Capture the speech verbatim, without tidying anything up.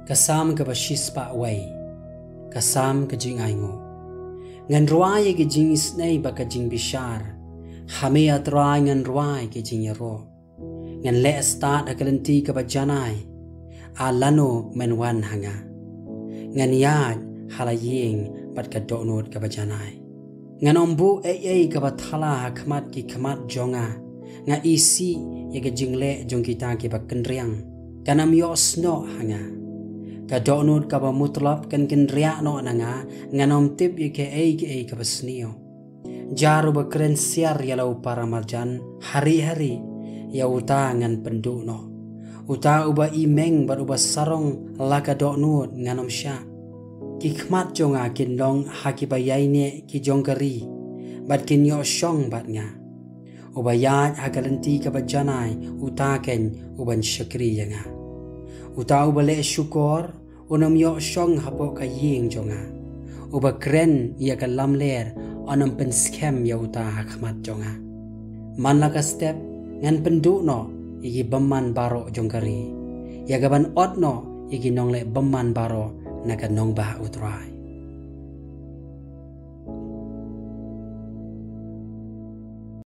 Ka Salm kaba shispah wei. Ka Salm ka jingainguh. Ngan rwai ïa ka jingisynei bad ka jingbishar. Ha me, A Trai, ngan rwai ka jingïaroh. Ngan leh stad ha ka lynti kaba janai. A lano men wan ha nga? Ngan ïaid ha la ïing bad ka dohnud kaba janai. Ngan ym buh ei ei kaba thala ha khmat ki khmat jong nga. Nga isih ïa ka jingleh jong kita kiba kynriang. Kan ym ïohsnoh ha nga. Ka dohnud kaba mutlop kan kynriah noh na nga. Ngan ym tip ïa kaei kaei kaba sniew. Jar uba kren siar ïa la u paramarjan, ha ri ha ri, ïa uta ngan pynduh noh. Uta uba imeng bad uba sarong la ka dohnud ngan ym shah. Ki khmat jong nga kin long ha kiba ïaineh ki jong ka ri, bad kin ïoh shong bad nga. Uba ïaid ha ka lynti kaba janai, uta keiñ uban shakri ïa nga. Uta uba leh shukor, un ym ïoh shong hapoh ka ïing jong nga. Uba kren ïa ka lamler, un ym pynskhem ïa uta ha khmat jong nga. Man la ka step, ngan pynduh noh ïa ki bymman baroh jong ka ri. Ïa kaban ot noh ïa ki nongleh bymman baroh na ka nongbah U Trai.